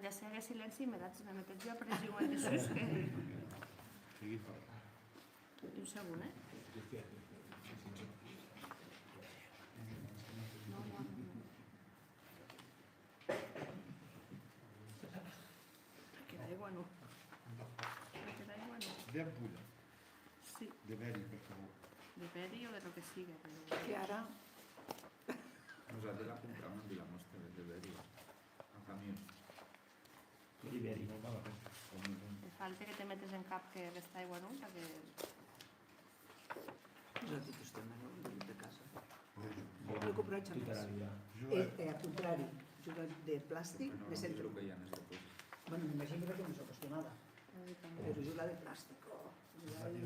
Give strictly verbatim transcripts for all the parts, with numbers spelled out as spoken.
Ja se aguest silenci, me datz, me metètz ua pression ath dessús que... Seguitz parlant. Un segon, eh? Non, non, non. Aquera aigua non. Aquera aigua non. De ampolla. Sí. De bèri, per favor. De bèri o de lo que sigue, però... Que ara... Nosati la compram en Vilamòs tanben, de bèri, a camions. De bèri. Molt malament. Me falta que te metes en cap que aguesta aigua non, perque... Nosati tostemp, non? De casa. Lo compratz a... Tota la vida. E, e al contrari, jo la de plastic, me sento... Bueno, m'imagini perque non sò acostumada. Però jo la de plastic, oh, jo la de...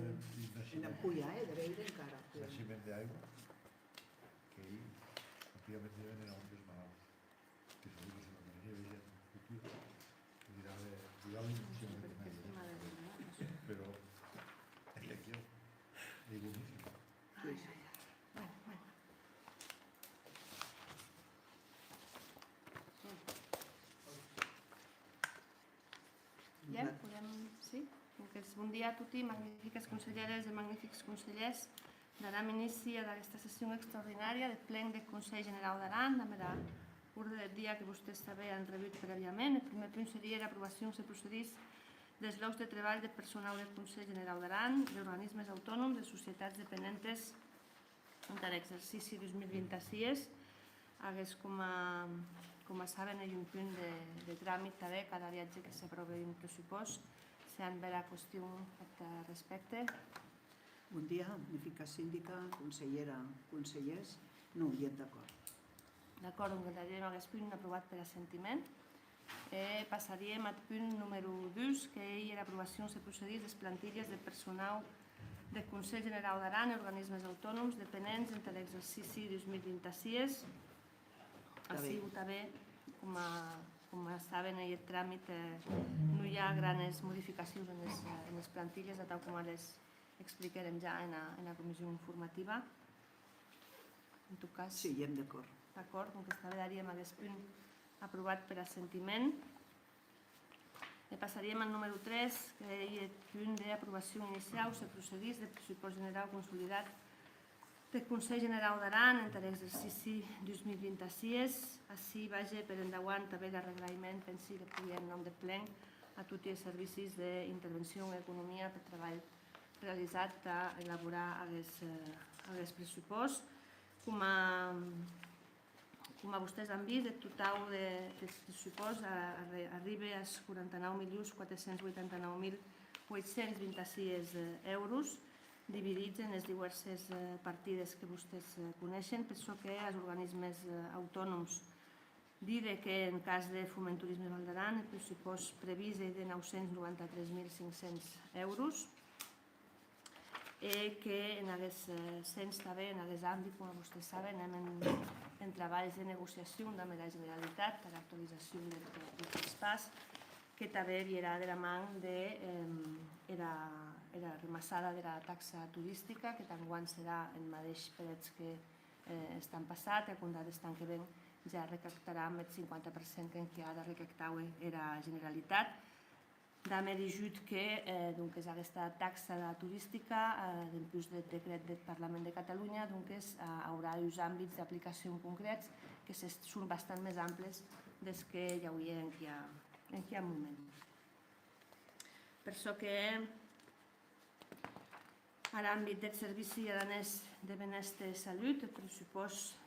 En ampolla, eh, de beure encara. Naixement d'aigua, que ei, antiguament, era un dels malauts. Que segur que se m'aparelhe veja en futur, que dirà de, dirà de... Però ei aquí, ei boníssim. Ai, ai, ai. Bueno, bueno. Ja, podem, sí? Donques, bon dia a toti, magnifiques conselheres e magnifics conselhèrs. Daram inici ad aguesta session extraordinària deth plen deth Conselh Generau d'Aran, damb era orde deth dia que vostés tanben an rebut prèviament. Eth prumèr punt serie era aprobacion, se procedís, des lòcs de trebalh deth personau deth Conselh Generau d'Aran, d'organismes autonoms, de societats dependentes, entara exercici dus mil vint-e-sies. Aguest, coma, coma saben, ei un punt de, de tramit tanben. Cada viatge que s'apròve un pressupòst, se an bèra qüestion ath respècte. Bon dia, magnifica sindica, conselhèra, conselhèrs. Non, i èm d'acòrd. D'acòrd, donc, daríem aguest punt aprovat per assentiment. E passaríem ath punt numèro dus, qu'ei era aprobacion, se procedís, des plantilhes de personau deth Conselh Generau d'Aran e organismes autonoms dependents entar exercici dus mil vint-e-sies. Ací, tanben, coma, coma saben, ei eth tramit, eh, non i a granes modificacions enes, eh, enes plantilhes, atau coma les expliquèrem ja ena, ena comission informativa. En tot cas... Sí, i èm d'acòrd. D'acòrd, donques tanben daríem aguest punt aprovat per assentiment. E passaríem ath numèro tres, qu'ei eth punt d'aprobacion iniciau, se procedís, deth pressupòst generau consolidat deth Conselh Generau d'Aran entar exercici dus mil vint-e-sies. Ací vage per endauant tanben l'arregraïment, pensi que pogui hèr en nòm deth plen, a toti es servicis d'intervencion e economia peth trabalh realizat tà elaborar aguest, eh, aguest pressupòst. Coma, coma vostès an vist, eth totau de, deth pressupòst a-, arri-, arribe as quaranta-nau milions quatre cents vuitanta-nau mil ueit cents vint-e-sies, eh, euros, dividits enes diuèrses, eh, partides que vostès, eh, coneishen, per çò que as organismes, eh, autonoms. Díder que en cas de Foment Torisme Val d'Aran, eth pressupòst previst ei de nau cents noranta-tres mil cinc cents euros, e que en aguest, eh, sens tanben, en aguest àmbit, coma vostès saben, èm en, en trabalhs de negociacion damb era Generalitat tara actualizacion deth, deth traspàs, que tanben vierà dera man de, em, era, era remassada dera taxa toristica, que tanguan serà en madeish prètz que, eh, est an passat, e a compdar deth an que ven ja recaptaram eth cinquanta per cent qu'enquia a recaptaue era Generalitat. Damb er hijut que, eh, donques, aguesta taxa de toristica, eh, dempús deth decret deth Parlament de Catalonha, donques, eh, aurà uns àmbits d'aplicacion concrèts que se, son bastant mès amples des que i auie enquia, enquia un moment. Per çò que ar àmbit deth Servici Aranés de Benèster e Salut, eth pressupòst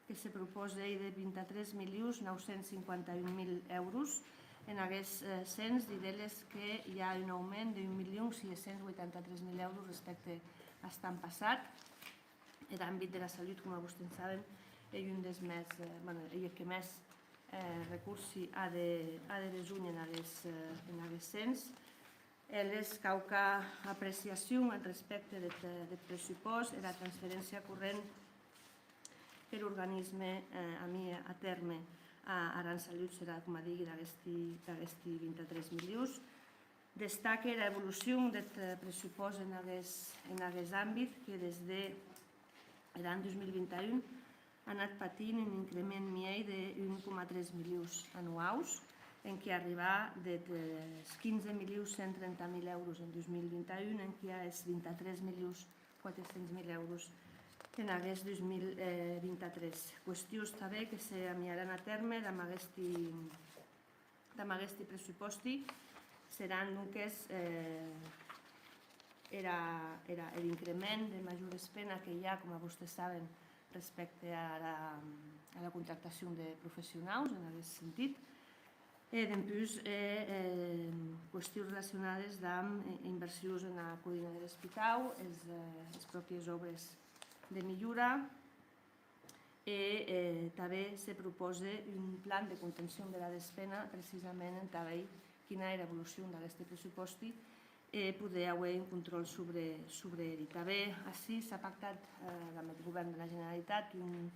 que se propòse ei de vint-e-tres milions nau cents cinquanta-un mil euros. En aguest, eh, sens, díder-les que i a un aument d'un milion sies cents vuitanta-tres mil euros respècte ath an passat. Er àmbit dera salut, coma vostés saben, ei un des mès, eh, bueno, ei eth que mès, eh, recorsi a de, a de besonh en aguest, eh, en aguest sens. E les quauqua apreciacion en respècte deth, deth pressupòst, era transferéncia corrent per organisme, eh, a mi-, a tèrme a Aran Salut serà, coma digui, d'aguesti, d'aguesti vint-e-tres milions. Destaque era evolucion deth, eh, pressupòst en aguest, en aguest àmbit, que des de er an dus mil vint-e-un a anat patint un increment miei de un coma tres milions anuaus, enquia arribar deth, eh, quinze milions cent trenta mil euros en dos mil vint-e-un, enquia es vint-e-tres milions quatre cents mil euros en aguest dos mil vint-e-tres. Qüestions tanben que se amiaràn a tèrme damb aguesti, damb aguesti pressupòsti, seràn, donques, eh, era, era, er increment de major despena que i a, coma vostés saben, respècte ara, ara contractacion de professionaus, en aguest sentit. E dempús, eh, eh, qüestions relacionades damb, eh, inversions ena codina der espitau, es, eh, es pròpies òbres de milhora, e, eh, tanben se propòse un plan de contencion dera despena, precisament entà veir quina ei era evolucion d'aguesti pressupòsti e poder auer un contròl sobre, sobre eri. Tanben ací s'a pactat, eh, damb eth Govèrn dera Generalitat un,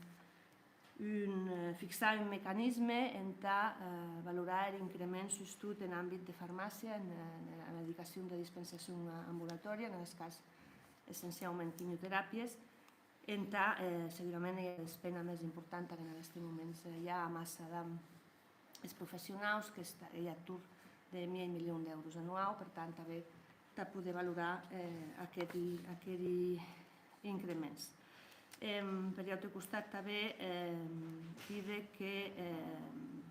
un, eh, fixar un mecanisme entà, eh, valorar er increment sustot en àmbit de farmàcia, en, en era medicacion de dispensacion, eh, ambulatòria, en aguest cas essenciaument quimioteràpies, entà, eh, segurament era despena mès importanta qu'en aguesti moments, eh, i a amassa damb es professionaus, qu'ei ath torn de miei milion d'èuros anuau, per tant, tanben tà poder valorar, eh, aqueri, aqueri increments. Em, per un aute costat, tanben, em, díder que, em,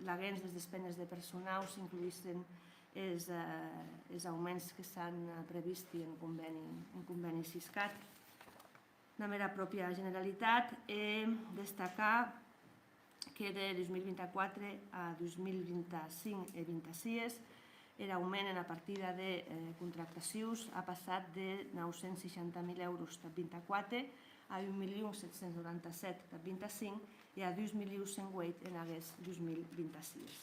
laguens des despenes de personau s'incloïssen es, eh, es auments que s'an, eh, previsti en convèni, en convèni Siscat damb era pròpia Generalitat, e destacar que de dos mil vint-e-quatre a dos mil vint-e-cinc e vint-e-sies, er aument ena partida de, eh, contractacions a passat de nau cents seishanta mil èuros tath vint-e-quatre a un milion sèt cents noranta-sèt tath vint-e-cinc e a dus milions cent ueit en aguest dos mil vint-e-sies.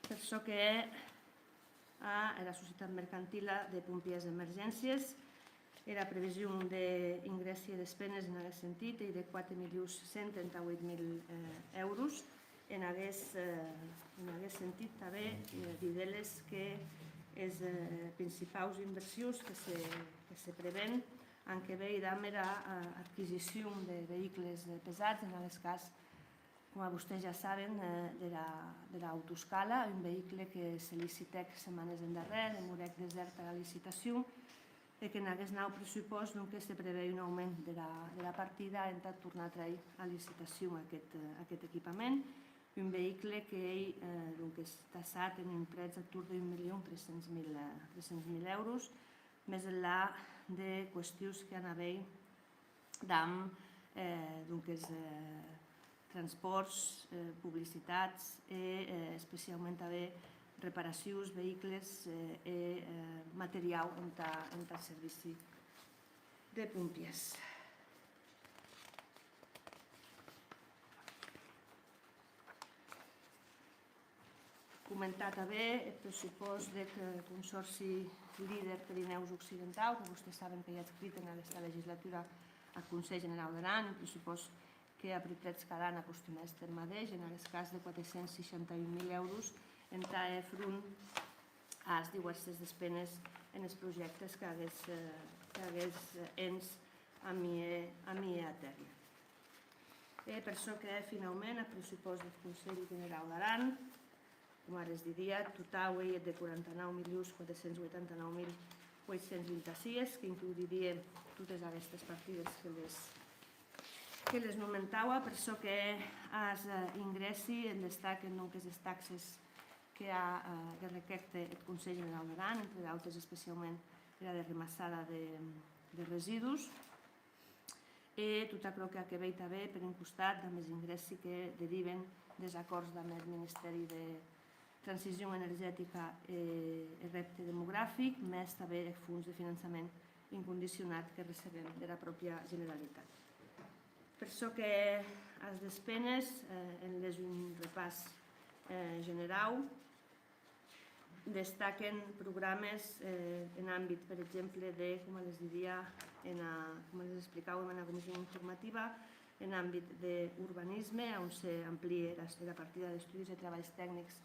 Per çò que hè a era Societat Mercantila de Pompièrs e Emergéncies, era prevision d'ingressi e despenes en aguest sentit ei de quatre milions cent trenta-ueit mil, eh, èuros. En aguest, eh, en aguest sentit, tanben, eh, díder-les que es, eh, principaus inversions que se, que se prevèn an que veir damb era, eh, adquisicion de veïcles, eh, pesats, en aguest cas, coma vostés ja saben, eh, dera, dera autoescala, un veïcle que se licitèc setmanes endarrèr, demorèc desèrt ara licitacion, e qu'en aguest nau pressupòst, donques, se prevei un aument dera, dera partida entà tornar trèir a licitacion aqueth, eh, aqueth equipament. Un veïcle qu'ei, eh, donques, tassat en un prètz ath torn d'un milion tres cents mil, eh, tres cents mil èuros, mès enlà de qüestions que an a veir damb, eh, donques, eh, transpòrts, eh, publicitats e, eh, especiaument tanben reparacions, veïcles, eh, e, eh, materiau entà, entà servici de pompièrs. Comentar tanben eth pressupòst deth, eh, Consòrci Leader Pirenèus Occidentau, que vostés saben qu'ei adscrit en aguesta legislatura ath Conselh Generau d'Aran, un pressupòst que a prètz cada an acostumè èster madeish, en aguest cas de quatre cents seishanta un mil èuros, entà hèr front as diuèrses despenes enes projèctes qu'aguest, eh, qu'aguest ens amie, amie a tèrme. E per çò que hè finaument ath pressupòst deth Conselh Generau d'Aran, coma ara es didia, eth totau ei eth de quaranta-nau milions quatre cents vuitanta-nau mil ueit cents vint-e-sies, que inclou, didia, totes aguestes partides que les, que les nomentaua. Per çò que hè as, eh, ingressi, en destaquen, donques, es taxes que a, eh, que recapte eth Conselh Generau d'Aran, entre d'autes, especiaument era derremassada de, de residus. E tot aquerò que a que veir tanben, per un costat, damb es ingressi que deriven des acòrds damb eth Ministèri de Transicion Energetica e, e Rèpte Demografic, mès tanben eth Fons de Finançament Incondicionat que recebem dera pròpia Generalitat. Per çò que hè as despenes, eh, en lhèr un repàs, eh, generau, destaquen programes, eh, en àmbit, per exemple, de, coma les didia, ena, coma les explicàuem ena comission informativa, en àmbit d'urbanisme, a on se amplie era, era partida d'estudis e trabalhs tecnics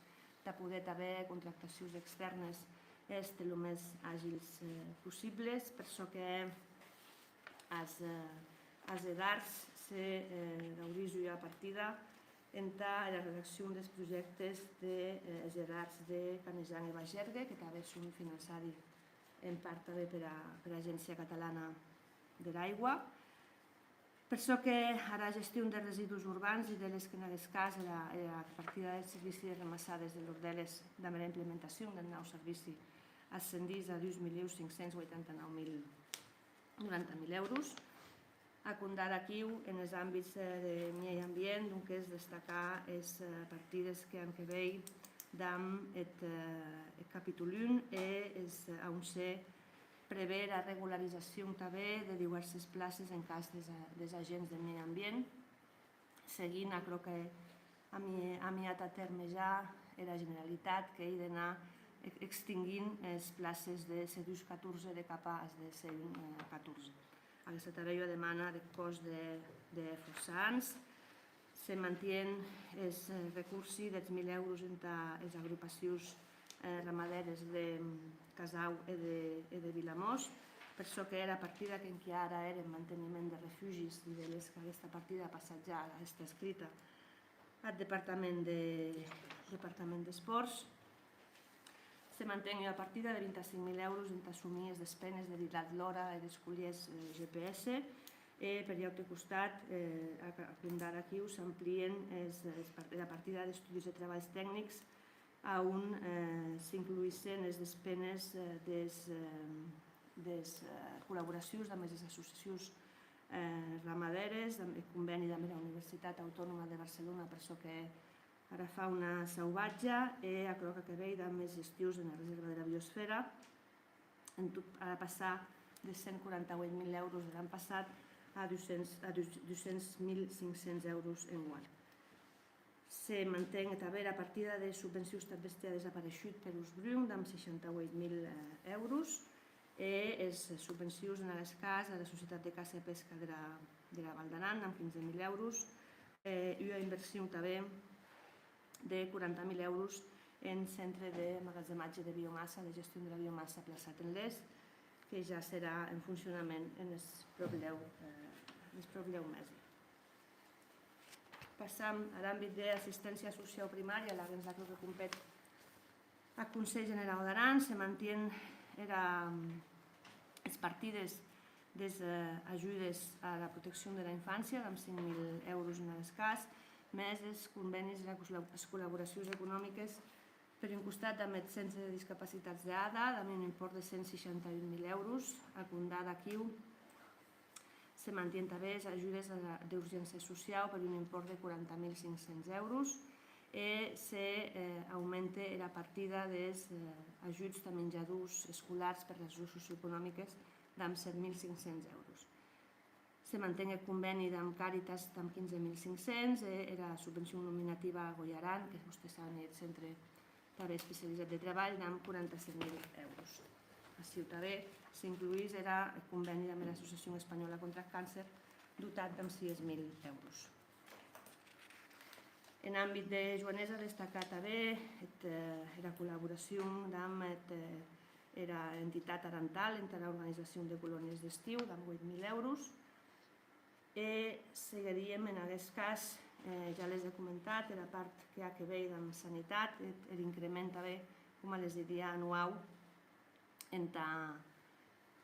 tà poder tanben contractacions extèrnes èster lo mès agils, eh, possibles. Per çò que hè as, eh, as edars, Se, eh, daurís ua partida entà era redaccion des projèctes de, eh, es edars de Canejan e Bagergue, que tanben son finançadi en part tanben pera, pera Agéncia Catalana der Aigua. Per çò que ara gestion des residus urbans, dideles qu'en aguest cas era, era partida deth servici de ramassades de Lordèles damb era implementacion deth nau servici ascendís a dus milions cinc cents vuitanta-nau mil noranta mil euros. A compdar aquiu enes àmbits, eh, de miei ambient, donques, destacar es, eh, partides que an que veir damb eth, eh, eth capítol un e es, eh, a on se prevé era regularizacion tanben de diuèrses places en cas des, des agents de miei ambient, seguint aquerò que a mi-, a miat a tèrme ja era Generalitat, qu'ei d'anar ex-, extinguint es places de C dus catorze de capa as de C un catorze. Aguesta tanben ua demana deth còs de, de fòrça ans. Se mantien es, eh, recorsi deth mil euros entà es agrupacions, eh, ramadères de, mm, Casau e de, e de Vilamòs, per çò que era partida qu'enquia ara ère en manteniment de refugis, dideles qu'aguesta partida a passat ja, a estat escrita ath departament de, departament d'Espòrts. Se manten ua partida de vint-e-cinc mil euros entà assumir es despenes de dilat l'ora e des colhèrs, eh, G P S, e per un aute costat, eh, a, a compdar aquiu s'amplien es, es par-, era partida d'estudis e trabalhs tecnics, a on, eh, s'incluïssen es despenes, eh, des, eh, des, eh, collaboracions damb es associacions, eh, ramadères, damb eth convèni damb era Universitat Autonoma de Barcelona per çò qu'ei ara fauna sauvatja e aquerò qu'a que veir damb es gestions ena resèrva dera biosfèra. En tot, a passar de cent quaranta-ueit mil euros der an passat a dus cents, a dus-, dus cents mil cinc cents euros enguan. Se manten tanben era partida de subvencions tath bestiar desapareishut per os Brun, damb seishanta-ueit mil, eh, euros, e es subvencions, en aguest cas, ara Societat de Caça e Pesca dera, dera Val d'Aran, damb quinze mil euros, eh, ua inversion tanben de quaranta mil euros en centre de magatzematge de biomassa, de gestion dera biomassa plaçat en Les, que ja serà en foncionament enes pròplèu, eh, enes pròplèu mesi. Passam ar àmbit d'assisténcia sociau primària, laguens d'aquerò que compet ath Conselh Generau d'Aran. Se mantien era, es partides des, eh, ajudes ara proteccion dera infància, damb cinc mil euros en aguest cas, mès es convènis, era col-, es collaboracions economiques, per un costat, damb eth Centre de Discapacitats de Ada, damb un impòrt de cent seishanta-un mil euros. A compdar d'aquiu, se mantien tanben es ajudes a, d'urgéncia sociau per un impòrt de quaranta mil cinc cents euros e se, eh, aumente era partida des, eh, ajuts tà minjadors escolars per rasons socioeconomiques damb sèt mil cinc cents euros. Se manten eth convèni damb Càritas damb quinze mil cinc cents e era subvencion nominativa a Gòl Aran, que vostés saben, ei eth centre tanben especializat de trabalh, damb quaranta-sèt mil euros. Aciu tanben s'incluís era, eth convèni damb era Associacion Espanhòla contra eth Càncer, dotat damb sies mil euros. En àmbit de joenessa, destacar tanben eth, eh, era collaboracion damb eth, eh, era entitat Arantal entara organizacion de colònies d'estiu, damb ueit mil euros. E seguiríem en aguest cas, eh, ja les è comentat, era part que a que veir damb sanitat, eth, er increment tanben, coma les didia, anuau entà,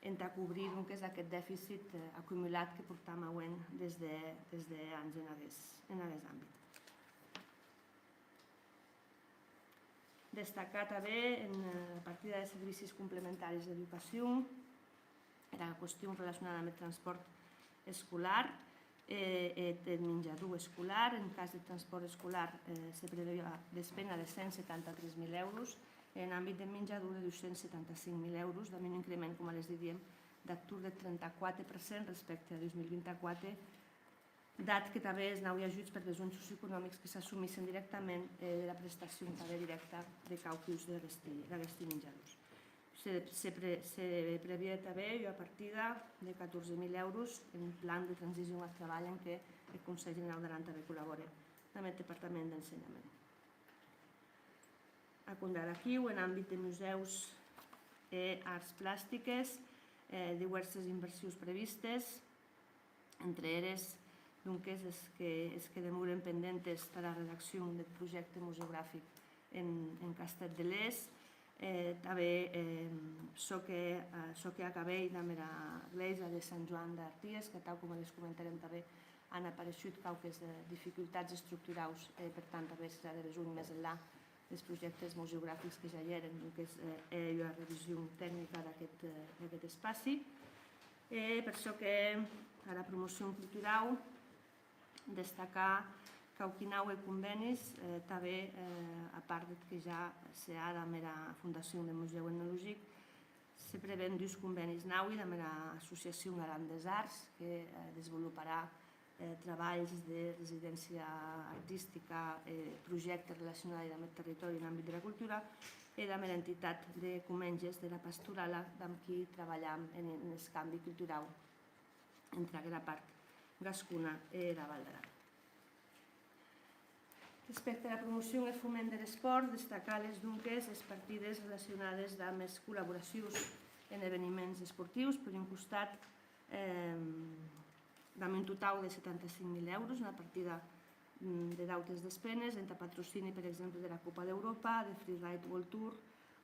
entà cobrir, donques, aqueth deficit, eh, acumulat que portam auent des de, des de ans en aguest, en aguest àmbit. Destacar tanben en, eh, partida de servicis complementaris d'educacion, era qüestion relacionada amb eth transpòrt escolar, eh, eth, eth minjador escolar. En cas de transpòrt escolar, eh, se preveua despena de cent setanta-tres mil euros, e en àmbit de minjador de dus cents setanta-cinc mil euros, damb un increment, coma les didíem, d'ath torn deth trenta-quatre per cent respècte a dus mil vint-e-quatre, dat que tanben es naui ajuts per besonhs socioeconomics que s'assumissen dirèctament, eh, dera prestacion tanben dirècta de quauqu'uns d'aguesti, d'aguesti minjadors. Se, se pre-, se previe tanben ua partida de catorze mil euros en plan de transicion ath trabalh en qué eth Conselh Generau d'Aran tanben collabòre damb eth Departament d'Ensenhament. A compdar aquiu, en àmbit de musèus e arts plastiques, eh, diuèrses inversions previstes, entre eres, Donques, es que, es que demoren pendentes tara redaccion deth projècte museografic en, en Castèth de Les. Eh, tanben, eh, çò que, eh, çò que ac a a veir damb era glèisa de Sant Joan d'Arties, que, atau coma les comentarem tanben, an apareishut quauques, eh, dificultats estructuraus, e per tant tanben serà de besonh mès enlà des projèctes museografics que ja i èren, donques, eh, hè ua revision tecnica d'aqueth, eh, d'aqueth espaci. E per çò que ara promocion culturau, destacar quauqui naui convènis, eh, tanben, eh, a part deth que ja se a damb era Fondacion de Musèu Etnologic, se prevèn dus convènis naui damb era Associacion Aran des Arts, que, eh, desvoloparà, eh, trabalhs de residéncia artistica e projèctes relacionadi damb eth territòri en àmbit dera cultura, e damb era entitat de Comenges dera Pastorala, damb qui trabalham en, en escambi culturau entre aquera part gascona e era Val d'Aran. Respècte ara promocion e foment der espòrt, destacar-les, donques, es partides relacionades damb es collaboracions en eveniments esportius, per un costat, eh, damb un totau de setanta-cinc mil èuros, ena partida, mm, de dautes despenes, entà patrocini, per exemple, dera Copa d'Euròpa, de Freeride World Tour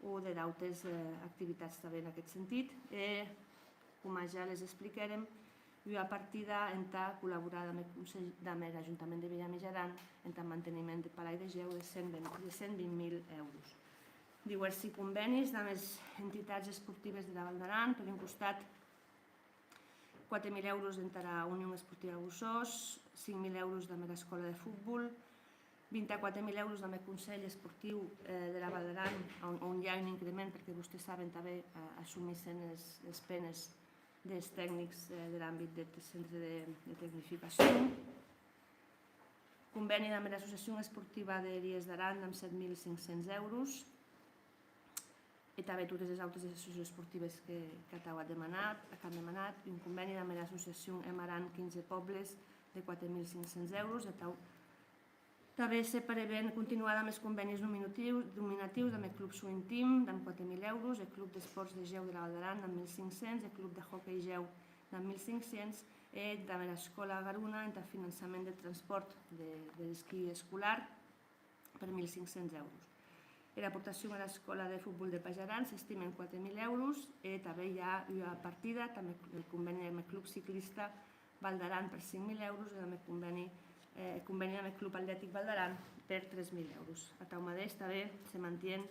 o de dautes, eh, activitats tanben en aguest sentit. E, coma ja les expliquèrem, ua partida entà collaborar damb eth Conselh, damb er Ajuntament de Vielha e Mijaran, entà manteniment deth Palai de Gèu de cent vint, de cent vint mil èuros. Diuèrsi convènis damb es entitats esportives dera Val d'Aran, per un costat, quate mil èuros entara Union Esportiva Bossòst, cinc mil èuros damb era escòla de fotbol, vint-e-quate mil èuros damb eth Conselh Esportiu, eh, dera Val d'Aran, on, on i a un increment, perque vostés saben tanben, eh, assumissen es, es penes des tecnics, eh, der àmbit deth centre de, de tecnificacion. Convèni damb era Associacion Esportiva de Heries d'Aran damb sèt mil cinc cents èuros. E tanben totes es autes associacions esportives que, que atau ac demanat, ac an demanat, un convèni damb era associacion Emaran quinze Pòbles de quate mil cinc cents èuros, e atau tanben se prevén continuar damb es convènis nominatius, nominatius damb eth Club Swim Team, damb quate mil èuros, eth Club d'Espòrts de Gèu dera Val d'Aran, damb mil cinc cents, eth Club de Hòquei Gèu, damb mil cinc cents, e damb era Escòla Garona entà finançament deth transpòrt de, der esquí escolar, per mil cinc cents èuros. Era aportacion ara escòla de fotbol de Pajaran s'estime en quate mil èuros, e tanben i a ua partida damb eth convèni damb eth Club Ciclista Val d'Aran per cinc mil èuros e damb eth convèni, eh, convèni damb eth Club Atletic Val d'Aran per tres mil èuros. Atau madeish tanben se mantien,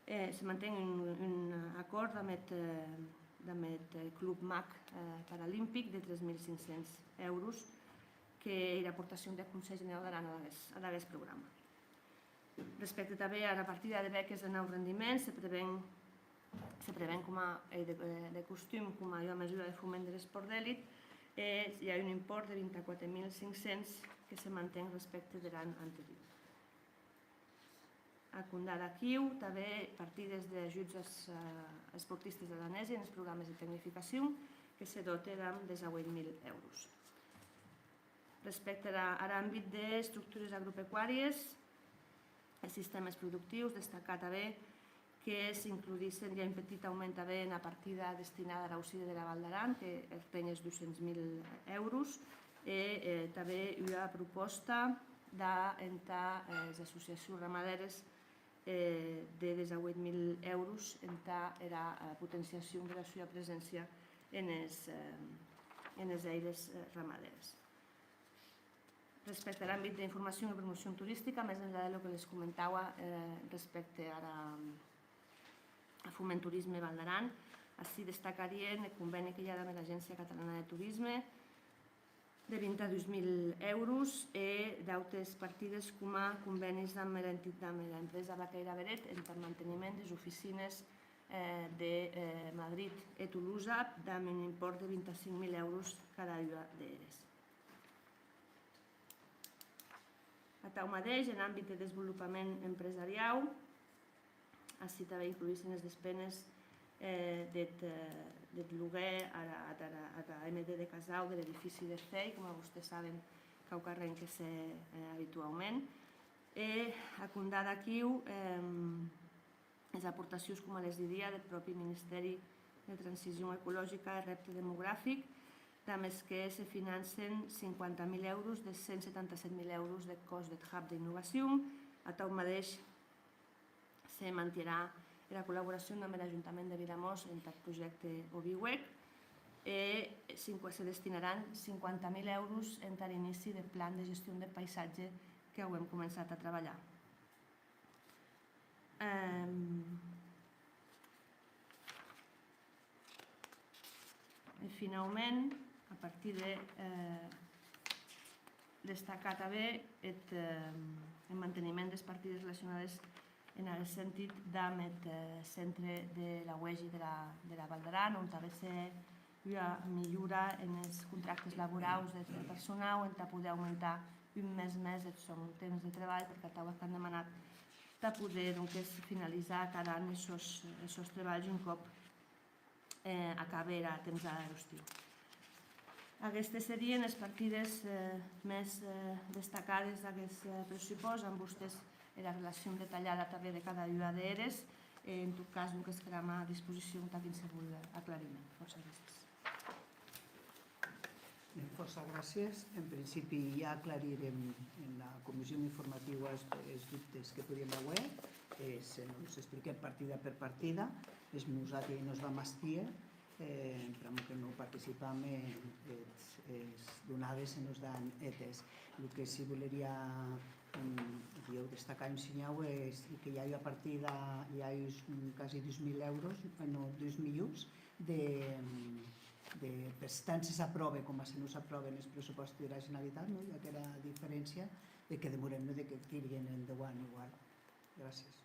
eh, se manten un, un acòrd damb eth, eh, damb eth, eh, Club Mac, eh, Paralimpic de tres mil cinc cents èuros, qu'ei era aportacion deth Conselh Generau d'Aran ad aguest, ad aguest programa. Respècte tanben ara partida de beques de naut rendiment, se prevén, se prevén coma ei de, eh, de costum, coma ua mesura de foment der espòrt d'elit, e i a un impòrt de vint-e-quate mil cinc cents que se manten respècte der an anterior. A compdar d'aquiu, tanben partides d'ajuts as, eh, esportistes aranesi enes programes de tecnificacion, que se dòte damb dètz-e-ueit mil èuros. Respècte ara, ar àmbit d'estructures agropecuàries e sistèmes productius, destacar tanben que s'includissen, i a un petit aument tanben ena partida destinada ar aucili dera Val d'Aran, que arten es dus cents mil èuros, e, eh, tanben ua propòsta da, entà, eh, es associacions ramadères, eh, de dètz-e-ueit mil èuros entà era, eh, potenciacion dera sua preséncia enes, eh, enes hèires, eh, ramadères. Respècte ar àmbit d'informacion e promocion toristica, mès enlà de lo que les comentaua, eh, respècte ara, a Foment Torisme Val d'Aran, ací destacaríem eth convèni que i a damb era Agéncia Catalana de Turisme, de vint-e-dus mil èuros, e d'autes partides coma convènis damb era enti-, damb era empresa Vaquèira Beret entath manteniment des oficines, eh, de, eh, Madrid e Tolosa, damb un impòrt de vint-e-cinc mil èuros cada ua d'eres. Atau madeish, en àmbit de desvolopament empresariau, ací tanben incluïssen es despenes, eh, deth, eh, deth loguèr ara, ara, ara M D de Casau, der edifici de CEI, coma vostés saben, quauquarren que se hè, eh, abituaument. E a compdar d'aquiu, em, es aportacions, coma les didia, deth pròpi Ministèri de Transicion Ecologica e Rèpte Demografic, damb es que se financen cinquanta mil èuros des cent setanta sèt mil èuros deth còst deth Hub d'Innovacion. Atau madeish se mantierà era collaboracion damb er Ajuntament de Vilamòs entath projècte Obi-Huec e cinqua-, se destinaràn cinquanta mil èuros entar inici deth plan de gestion deth paisatge qu'auem començat a trabalhar. Ehm, E finaument, a partir de, eh, destacar tanben eth, eh, eth manteniment des partides relacionades en aguest sentit damb eth, eh, centre de lauegi dera, dera Val d'Aran, on tanben se ua milhora enes contractes laboraus deth personau entà poder aumentar un mes mès eth sòn temps de trebalh, perque atau ac an demanat tà poder, donques, finalizar cada an es sòns, es sòns trebalhs un còp eh, acabe era temsada der ostiu. Aguestes serien es partides, eh, mès, eh, destacades d'aguest, eh, pressupòst. An vostés era relacion detalhada tanben de cada ua d'eres. E, en tot cas, donques, quedam a disposicion tà quinsevolh aclariment. Fòrça gràcies. Ben, fòrça gràcies. En principi, ja aclarirem en la comission informativa es, es dubtes que podien auer. E se nos expliquèc partida per partida, es nosati nos vam astier, eh, pr'amor que non participam en es, es donades se nos dan etes. Lo que sí voleria, mm, dilhèu destacar un shinhau es que i a ua partida, i a uns, mm, quasi dus mil èuros, eh, non, dus milions de, mm, de, per tant, se s'apròve, coma se non s'apròven es pressupòsti dera Generalitat, non? I a aquera diferéncia de que demorem, non? De que tirguen endauant igual. Gràcies.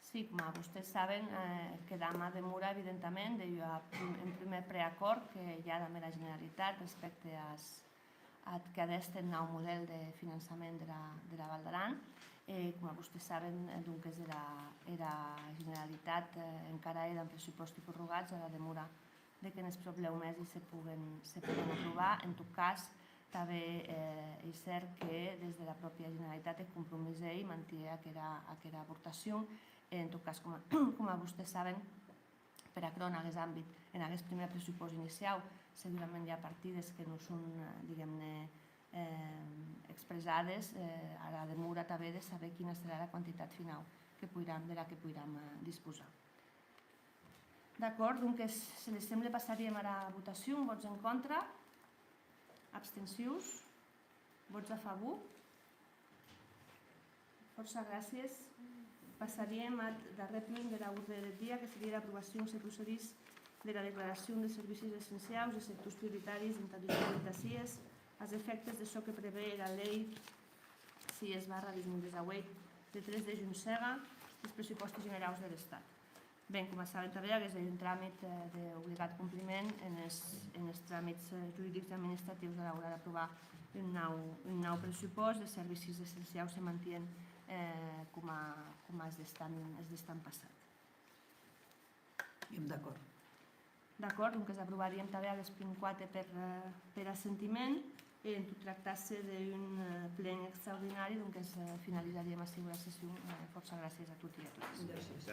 Sí, coma vostés saben, eh, quedam a demora, evidentament, de ua prim-, un prumèr preacòrd que i a damb era Generalitat respècte as, ath que a d'èster eth nau modèl de finançament dera, dera Val d'Aran. E, coma vostés saben, eh, donques, era, era Generalitat, eh, encara hè damb pressupòsti prorrogats, ara demora de qu'enes pròplèu mesi se poguen, se poguen aprovar. En tot cas, tanben, eh, ei cèrt que des dera pròpia Generalitat eth compromís ei mantier aquera, aquera aportacion. E, en tot cas, coma, coma vostés saben, per aquerò, en aguest àmbit, en aguest prumèr pressupòst iniciau, segurament i a partides que non son, eh, diguem-ne, eh, expressades, eh, ara demora tanben de saber quina serà era quantitat finau que poiram, dera que poiram, eh, disposar. D'acòrd, donques, se les semble, passaríem ara votacion. Vòts en contra? Abstencions? Vòts a favor? Fòrça gràcies. Passaríem ath darrèr punt dera orde deth dia, que serie era aprobacion, se procedís, dera declaracion de servicis essenciaus e sectors prioritaris entà dus mil vint-e-sies, as efèctes de çò que prevé era Lei sies barra dus mil dètz-e-ueit, de tres de junh sèga, des pressupòsti generaus der Estat. Ben, coma saben tanben, aguest ei un tramit, eh, d'obligat compliment enes, enes tramits, eh, juridics e administratius a l'ora d'aprovar un nau, un nau pressupòst. Es servicis essenciaus se mantien, eh, coma, coma es d'estan, es d'estan passat. Èm d'acòrd. D'acòrd, donques aprovaríem tanben aguest punt quate per, eh, per assentiment. E en tot tractar-se d'un, eh, plen extraordinari, donques, eh, finalizaríem aciu era session. Eh, fòrça gràcies a toti e a totes. Gràcies.